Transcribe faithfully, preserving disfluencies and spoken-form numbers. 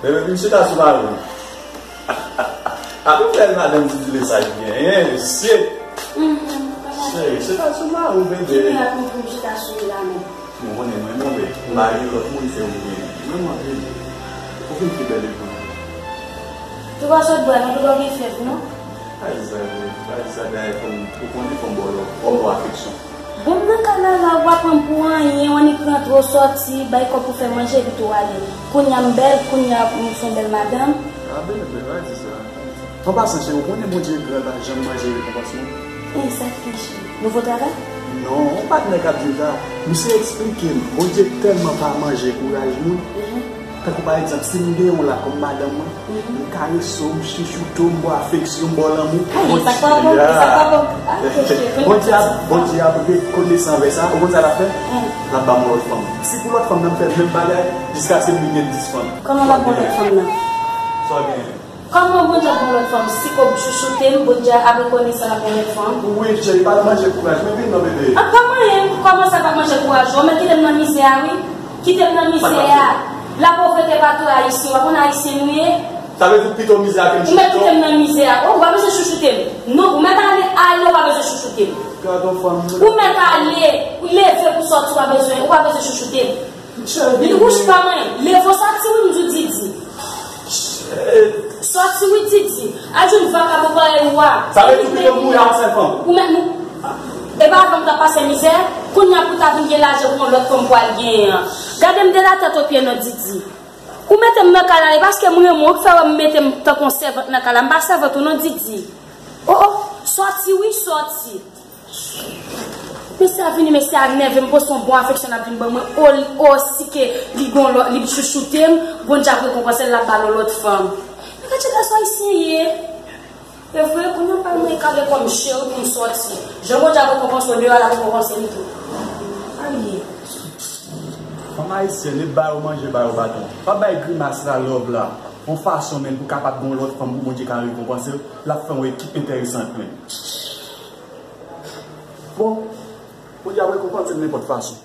Bebe, vin chita sou mari w. Ape fè madanm di di le sa ki genyen, mesye. Cheri, chita sou mari w, bebe. Ki mwen ap montre m chita sou li la menm? Mwen konnen mwen move. Mari lòt moun se ou genyen. Mwen move. Ou fin pi bèl epi mwen. Tou pa sot bwè, non, tou pa gen fèt, non? Pa di sa, bebe. Pa di sa, dayè, fò m, ou konnen fò m ba w lòt, fò m ba w afeksyon. Bon, m nan kay la, la, w pa pran m pou anyen, w annik rantre, w sòti, bay kòb pou fè manje, epi tou w ale. Kounye a m bèl, kounye a m se yon bèl madanm. A, bebe, pa di sa. An pasan, cheri, ou konnen Bondye gran, l pa janm manje rekonpans nou. E sa k fè, cheri? Nouvo travay? Non, yon patnè k ap di m sa. Misye eksplike m, Bondye tèlman pa manje kouraj moun. Tankou pa egzanp, si m gen yon la kòm madanm mwen, m karese w, m chouchoute w, m ba w afeksyon, m ba w lanmou. Ay, sa pa bon, sa pa bon. Bondye ap, Bondye ap rekonesan avè sa. Ou konn sa l ap fè? L ap ba m yon lòt fanm. Si pou lòt fanm nan m fè menm bagay, jiskaske m vin gen dis fanm. Kòman l ap ba w lòt fanm nan? Sa w genyen? Kòman Bondye ap ba w lòt fanm? Si kòb chouchoute m, Bondye ap rekonesan l ap ba w lòt fanm? Wi, cheri, pa manje kouraj mwen, vin non, bebe. An, pa manyen, kòman sa pa manje kouraj ou? Ou mèt kite m nan mizè a, wi. Kite m nan mizè a. Lapovrete pa tou ayisyen. Ou pa konn ayisyen nou ye? Sa vle di w pito mizè a ke m chouchoute w? Ou mèt kite m nan mizè a. Oh, ou pa bezwen chouchoute m. Non, ou mèt ale, ale, ou pa bezwen chouchoute m. Gad yon fanm. Ou mèt ale, ou leve pou sòti, ou pa bezwen, ou pa bezwen chouchoute m. Li wouch pa mwen. Leve w sòti, wi, m di w Didi. Sòti, wi, Didi. Al jwenn vakabon parèy ou a. Sa vle di w pito mouri ak yon sèl fanm? Ou mèt mou-, e pa avan m t ap pase mizè, kounye a pou ta vin gen lajan pou yon lòt fanm pou al genyen an. Gade m de latèt o pye non, Didi. Ou mete m nan kay la, e paske m renmen w ki fè w mete m tankou yon sèvant nan kay la. M pa sèvant ou non, Didi. Oh, oh, sòti, wi, sòti. Mesye a vini, mesye a nève m, poze yon bon afeksyon l ap vin ban mwen, o, o, si ke li gon lòt, li chouchoute m, Bondye ap rekonpanse l, l ap ba l yon lòt fanm. Men gad jan gason ayisyen ye. E vre, kounye a pa mwen kale kò m cheri pou m sòti. Jan Bondye ap rekonpanse w deyò a, l ap rekonpanse m tou. Ayi. Fanm ayisyèn, e ba yo manje, ba yo baton. Pa bay grimas la, love la, yon fason menm pou kapab gon lòt fanm pou Bondye ka rekonpanse l, l ap fè yon ekip enteresan ak mwen. Bon, Bondye ap rekonpanse m nenpòt fason.